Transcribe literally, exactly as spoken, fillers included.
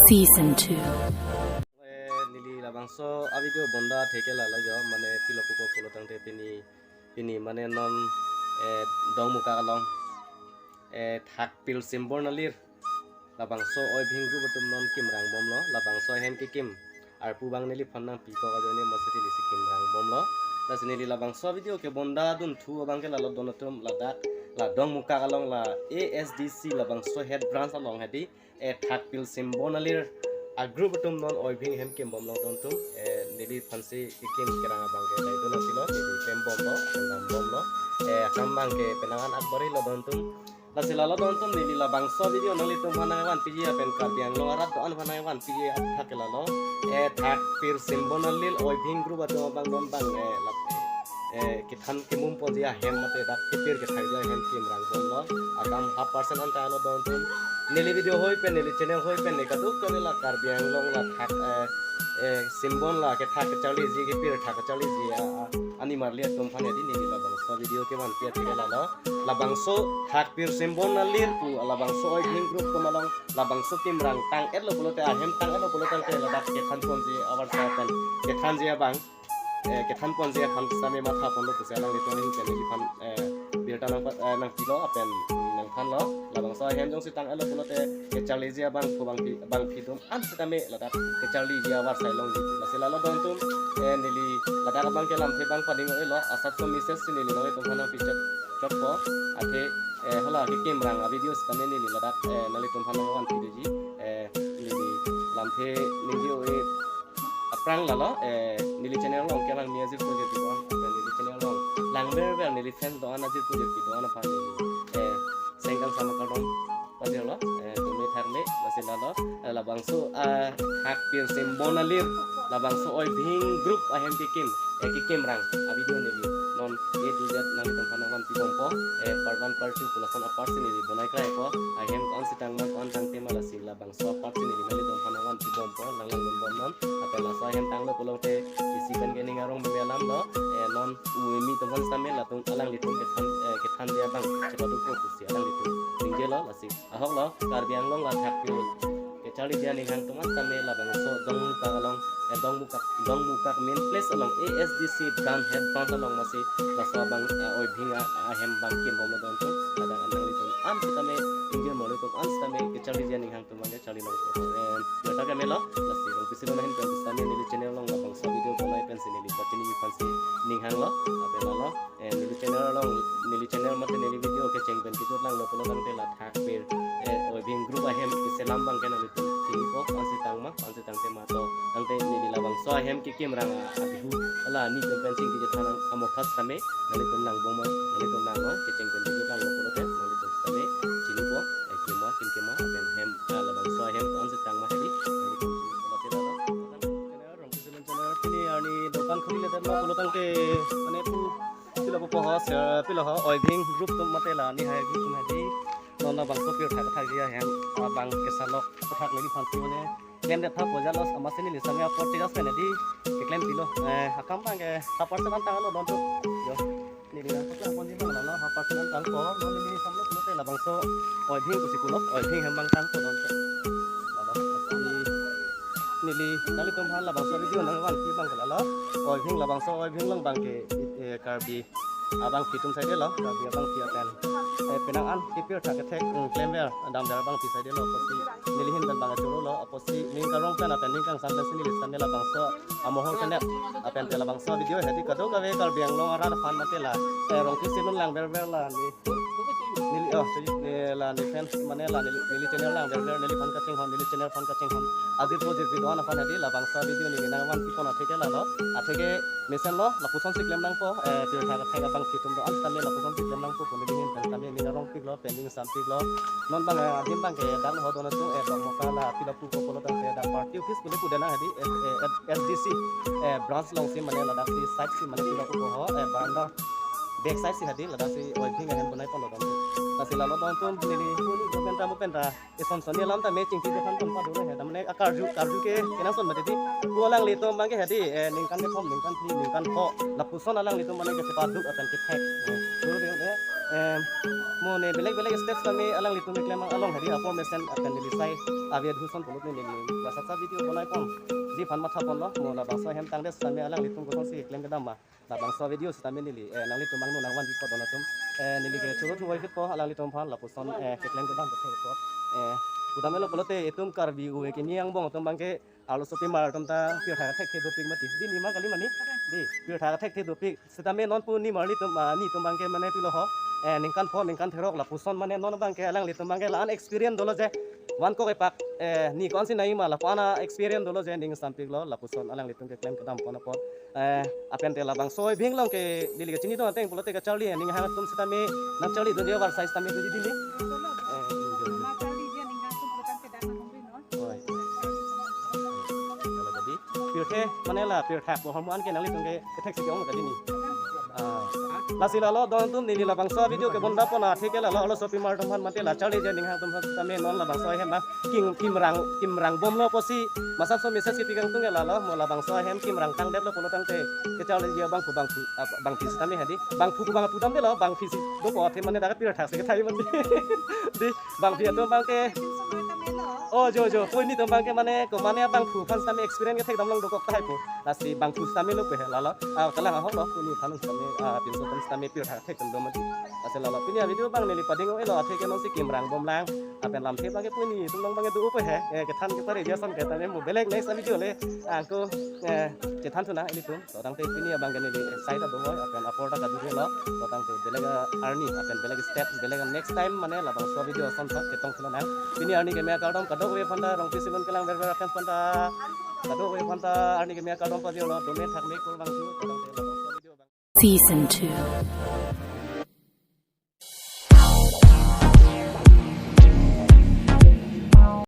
Season two. Eh, neli labangso a-video bonda atheke lalo jo, mane pilo pupo pulo tangte pini, pini mane non, eh, Dongmukak along, eh, Thakpir Simbor Nalir labangso oibhing group atum non kimrang bomlo, labangso ahem kekim arpu abang neliphan nangpikok ajoine masi nelisi kimrang bomlo. Lasi neli labangso video ke bonda dunthu abang ke lalo don atum, ladak la Dongmukak along la A S D C labangso head branch along hedi, eh, Thakpir Simbor Nalir a-group atum non oibhing hem kim bomlo don atum, eh, neliphansi kekim kerang abang ke dai don apilo, neli klem bomlo, dam bomlo, eh, akam abang ke penang an akbari lo don atum. Lasi lalo don atum, neli labangso video nanglitumphan nangvanpiji, lapen Karbi Anglong arat do-an aphan nangvanpiji athak ke lalo, eh, Thakpir Simbor Nalir oibhing group atum abang non abang, eh, lap, eh, kethan kemum ponji ahem mate dak kepir kethakji ahem kimrang bomlo. Akam half percent an tanglo don atum. Neli video hoi pen, neli channel hoi pen, ne kaduk kami la Karbi Anglong la thak, eh, eh, Simbor la kethak kecharliji, kepir thak kecharliji a, a, animarli atum aphan hedi neli labangso video kevanpi atheke lalo. Labangso Thakpir Simbor Nalir pu labangso oibhing group atum along labangso kimrang tang-etlo pulote, ahem tang-etlo pulo tangte ladak kethan ponji avarsai pen kethanji abang, eh, kethan ponji aphan sitame matha ponlo pusi alanglitum ahin pen neliphan, eh, birta nang, eh, nangpilo lapen nangthanlo. Labangso ahem jongsi tang-etlo pulote kecharliji abang ko bangphi, bangphi atum an sitame ladak kecharliji avarsai longji. Lasi lalo don atum, eh, neli ladak abang ke lamthe abang pading-o-elo, asatso message si neli nanglitumphan nangpichat chotpo. Athe, eh, hala kekimrang a-video sitame neli ladak, eh, nanglitumphan nangvanpi doji. Eh, neli lamthe ningje-o-e aphrang lalo, eh, neli channel along kelang ni ajirpo jirpi do-an, lapen neli channel along langverver neli fans do-an ajirpo jirpi do-an aphan neli, eh, sengkan sama kardom pajirlo, eh, tumi tharle, lasi lalo, eh, labangso, ah, Thakpir Simbor Nalir labangso oibhing group ahem kekim, eh, kekimrang a-video neli non A to Z nanglitumphan nangvanpi bompo, eh, part one, part two pu lason a-part si neli bonai kraipo, ahem ko-ansi tangma, ko-an tangtema, lasi labangso a-part si neli nanglitumphan nangvanpi bompo, nanglang dun bom non, lapen laso ahem tanglo pulote isi pen ke ning arong meme alamlo, eh, non U M E atum aphan sitame latum alanglitum kethan, eh, kethanji abang chepadukpo pusi alanglitum ningjelo. Lasi ahoklo, Karbi Anglong la Thakpir kecharliji aning hang atum an sitame labangso Dongmukak along, eh, Dongmukak, Dongmukak main place along A S D C branch head branch along masi laso abang, eh, oibhing a, ahem abang kim bomlo don atum, ladak nanglitum an sitame, ingjir molitum an sitame kecharliji aning hang atum abang kecharli longpo. Eh, jota kemelo, lasi Rongpi Silon ahin pen sitame neli channel along labangso video bonai pensi neli pachini aphansi ning hanglo, lapen lalo, eh, neli channel along, neli channel mate neli video kecheng pen kejut langlo pulo tangte la Thakpir, eh, oibhing group ahem keselam abang ke nanglitum chinipo, ko-ansi tangma, ko-ansi tangtema, to tangte neli labangso ahem kekimrang a, a-Bihu, ala ni pen pensi kejut than amokha sitame nanglitum lang bomma, nanglitum langlo, kecheng pen kejut langlo pulote nanglitum sitame chinipo, eh, kema, kim kema, lapen hem, ah, labangso ahem ko-ansi tangma hedi nanglitum chinipo. Lasi lalo, channel, Rongpi Silon channel, pini arni dokan kholiledet ma pulo tangte, mane pu, pilo pupo ho, se-, pilo ho, oibhing group atum mate la nihai group atum hedi non labangso pir thak thakji ahem, abang kesalok puthak neliphansi mane klemdet tha pu jalo, amatsi neli sitame apor tiras pen hedi keklem pilo, eh, akam abang ke half percent an tanglo don atum. Jo, neli nangpaklang ponji abang lalo, half percent an tangpo, non neli samlo pulote labangso oibhing pusi pulo, oibhing hem abang tangpo don atum. Lalo, neli, neli nanglitumphan labangso video nangvanpi abang ke lalo, oibhing labangso oibhing along abang ke, eh, Karbi abangpi atum saidelo, Karbi abangpi lapen, eh, penang an kepir thak kethek, mm, klemver, damver abangpi saidelo, apotsi neli ahin pen abang chorolo, apotsi ning karong pen lapen ning kangsam pensi neli sitame labangso amohor kenet, lapen te labangso video hedi kadokave Karbi Anglong arat aphan mate la, eh, Rongpi Silon langverver la ne, neli, oh, sorry, ne la ne fans mane la neli, neli channel langverver, neliphan kachinghon, neli channel aphan kachinghon ajirpo jirpi do-an aphan hedi labangso video neli nangvanpi pon atheke lalo, atheke mesenlo, lapusonsi klem nangpo, eh, pir thak kethek abangpi atum do-an sitame lapusonsi klem nangpo pu neli ahin pen sitame ning arongpiklo, pen ning sampiklo. Non abang, eh, adim abang ke dak ho don atum, eh, Dongmukak la pilo pupo pulo tangte dak party office pule pudet nang hedi, eh, eh, S D C, eh, branch alongsi mane ladaksi side si mane pilo pupo ho, eh, veranda back side si hedi ladaksi oibhing ahem bonai ponlo don. Lasi lalo don atum neli huni mo penta mo penta eson son ni alam tame chingki jephan pon pado he, tamane akarju, karju ke kenangsot mati di. Ko alanglitum abang ke hedi, eh, ningkan kethom, ningkan phli, ningkan pho, lapuson alanglitum mane kechepaduk lapen kethek. Eh, dulu dulu, eh, eh, Mo ne belek belek step sitame alanglitum keklem along hadi apor mesen apen neli sai avedhu ason pulote neli la sat sat video bonai pon. Jiphan matha ponlo mo labangso ahem tangdet sitame alanglitum kosonsi keklem kedam ma. Labangso video sitame neli eh nanglitum angno nangvan di kodon atum eh neli ke churu thuvoiphit po alanglitum aphan lapuson eh keklem kedam kethe po. Eh pudamelo pulote itum Karbi uwe kimi angbong atum abangke arlosopi mar atum ta pirtha thekthe dopik mati. Di nima kali mani. Di pirtha thekthe dopik. Sitame non pu nimarli atum ah, nitum abangke mane pilo ho. Eh ningkan pho ningkan therok lapuson mane non abangke alanglitum abangke la-an experience dolo je. Van kok epak eh ni konsi nai ma lapu-an a-experience dolo je ning sampiklo lapuson alanglitum keklem kedam pon apot. Eh apente labangso ebhing along ke neli ke chinidun ateng pulote kacharli ninghang atum sitame nangcharlidun je oversize sitame doji dili. Eh, jo, jo. Oi. Kalau jadi pirthe mane la pirthak bohong an ke nanglitum ke ketheksi ke-ong kali ni. Ah. Lasi lalo don atum neli labangso video kebonda pon athe ke lalo arlosopi mar atum aphan mate la charli je ninghang atum aphan sitame non labangso ahem abang king kimrang kimrang bomlo pusi masapso message kipi kangtung ke lalo mo labangso ahem kimrang tangdetlo pulo tangte kecharli je bangphu bangphu ah, bangphi sitame hadi bangphu bang pudamdelo bangphi si dopo athe mane dak pirthak si kethai mati. Di bangphi atum abangke Oh jo jo, pui nitum abangke mane ko mane bangphu aphan sitame experience kethek damlong dokok tahai po. Lasi bangphu sitame lo pe lalo. Ah kalang ahok lo pui ni aphan sitame ah pinso aphan sitame pirthak thek dam mati. Lasi lalo pini avideo abang neli pading elo athe ke nonsi kimrang bomlang. Apen lamthe abangke pui nitum along abangke do pe he. Eh kethan kepare dia son kethan mo belek next video le. Angko eh kethan thu na ilitum. To tangte pini abangke neli side abo hoi apen apor ta kaduri lo. To tangte belek arni apen belek step belek next time mane labangso video ason thak ketong thelo nang. Pini arni keme akardom kadokave aphanta Rongpi Simon kelang verver aphanta kadokave aphanta arni keme akardom pajirlo dome thakme kurvangthu. To tangte labangso video abang Season two.